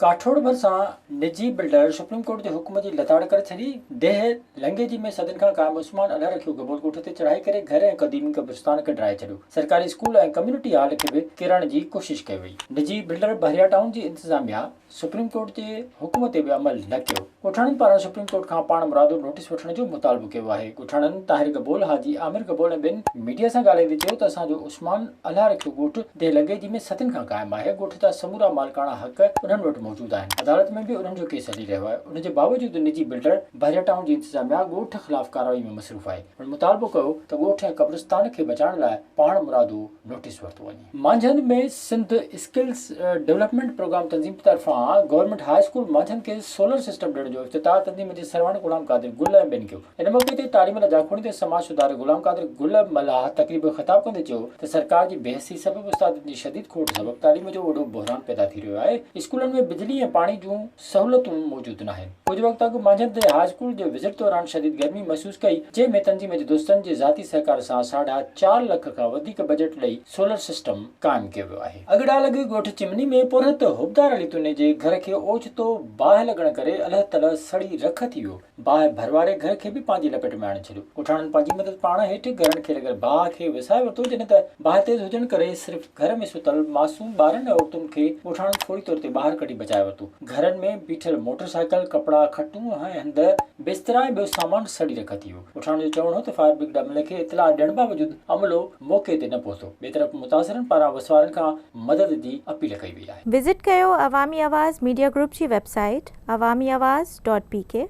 ڪاٺوڙ ڀرسان نجي builder supreme court جي حڪم جي لتاڙ ڪري ڇڏي، ديهه لنگيجي ۾ صدين کان قائم عثمان الهه رکيو گبول ڳوٺ تي چڙهائي ڪري گهر ۽ قديمي قبرستان کي ڊاهي ڇڏيو، سرڪاري اسڪول ۽ ڪميونٽي هال کي به ڪيرائڻ جي ڪوشش ڪئي وئي. نجي بلڊر بحريا ٽائون جي انتظاميا سپريم ڪورٽ جي حڪم تي به عمل نه ڪيو. ڳوٺاڻن پاران سپريم ڪورٽ کان پاڻ مرادو نوٽيس وٺڻ جو مطالبو ڪيو آهي. ڳوٺاڻن طاهر گبول، حاجي عامر گبول ۽ ٻين ميڊيا سان ڳالهائيندي چيو ته اسان جو عثمان الهه رکيو ڳوٺ ديهه لنگيجي ۾ صدين کان قائم آهي، ڳوٺ جا سمورا مالڪاڻا حق انهن وٽ موجود آهن، عدالت ۾ به انهن جو ڪيس هلي رهيو آهي، ان جي باوجود نجي بلڊر بحريا ٽائون جي انتظاميا ڳوٺ خلاف ڪارروائي ۾ مصروف آهي، هن مطالبو ڪيو ته ڳوٺ ۽ قبرستان کي بچائڻ لاء پاڻ مرادو نوٽيس ورتو وڃي. Manjhand ۾ Sindh skills development program تنظيم طرفان گورنمينٽ هاء اسڪول مانجهند کي سولر سسٽم ڏيڻ جو افتتاح تنظيم جي سرواڻ غلام قادر گل ۽ ٻين ڪيو. ان موقعي تي تعليم لاء جاکوڙيندي سماج سڌارڪ غلام قادر گل ملاح تقريب کي خطاب ڪندي چيو ته سرڪار جي بيحسي سبب استادن جي شديد کوٽ سبب تعليم جو وڏو بحران پيدا ٿي رهيو آهي، اسڪولن ۾ بجلي ۽ پاڻي جون سهولتون موجود ناهن. ڪجهه وقت اڳ مانجهند جي هاء اسڪول جي وزٽ دوران شديد گرمي محسوس ڪئي، جنهن ۾ تنظيم جي دوستن جي ذاتي سهڪار سان ساڍا چار لک کان وڌيڪ بجيٽ ڏئي سولر سسٽم قائم ڪيو ويو آهي. اڳڙا لڳ ڳوٺ چمني ۾ پورهيت حبدار علي توني جي گهر کي اوچتو باهه لڳڻ ڪري الهه تلهه سڙي رک ٿي ويو. باهه ڀر واري گهر کي به پنهنجي لپيٽ ۾ آڻي ڇڏيو. ڳوٺاڻن پنهنجي مدد پاڻ هيٺ گهرن کي لڳل باهه کي وسائي ورتو جڏهن ته باهه تيز هجڻ ڪري صرف گهر ۾ ستل معصوم ٻارن ۽ عورتن کي ڳوٺاڻن فوري طور تي ٻاهر ڪڍي بچائي ورتو. گهرن ۾ بيٺل موٽر سائيڪل، ڪپڙا، کٽون ۽ هنڌ، بسترا ۽ ٻيو سامان سڙي رک ٿي ويو. ڳوٺاڻن جو چوڻ هو ته فائر برگيڊ عملي کي اطلاع ڏيڻ باوجود عملو موقعي تي نه پهتو. ٻئي طرف متاثرن پاران وسوارن کان مدد جي اپيل ڪئي وئي آهي. وزٽ ڪيو عوامي آواز ميڊيا گروپ جي website Awami Awaz dot P K.